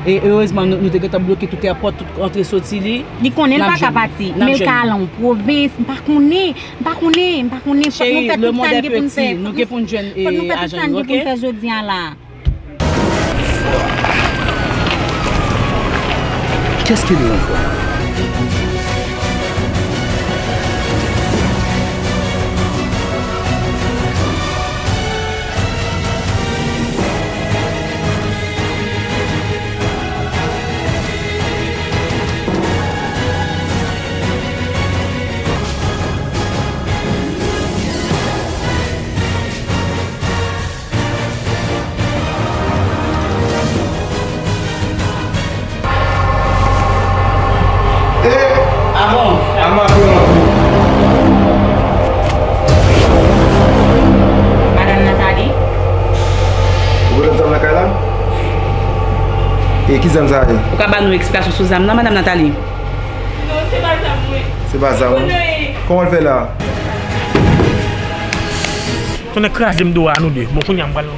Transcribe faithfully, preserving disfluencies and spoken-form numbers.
E erezman, nou, nou te gentan bloke tout èpòt, tout antre soti li. Li konnen l pa ka pati, men l ka al an pwovens, m pa konnen, m pa konnen, m pa konnen, fòk nou fè tout sa n gen pou n fè. Fòk nou fè tout sa n gen pou n fè jodi a la. Qu'est-ce que les renforts? Madanm Nathalie. Ou wè zam nan kay la? E ki zam sa ye? Ou ka ban nou eksplikasyon sou zam nan, Madanm Nathalie? Non, se pa zam mwen. Se pa zam, non? Kòman l fè la? Tonnè kraze m do a nou de. Bon, kounye a m pral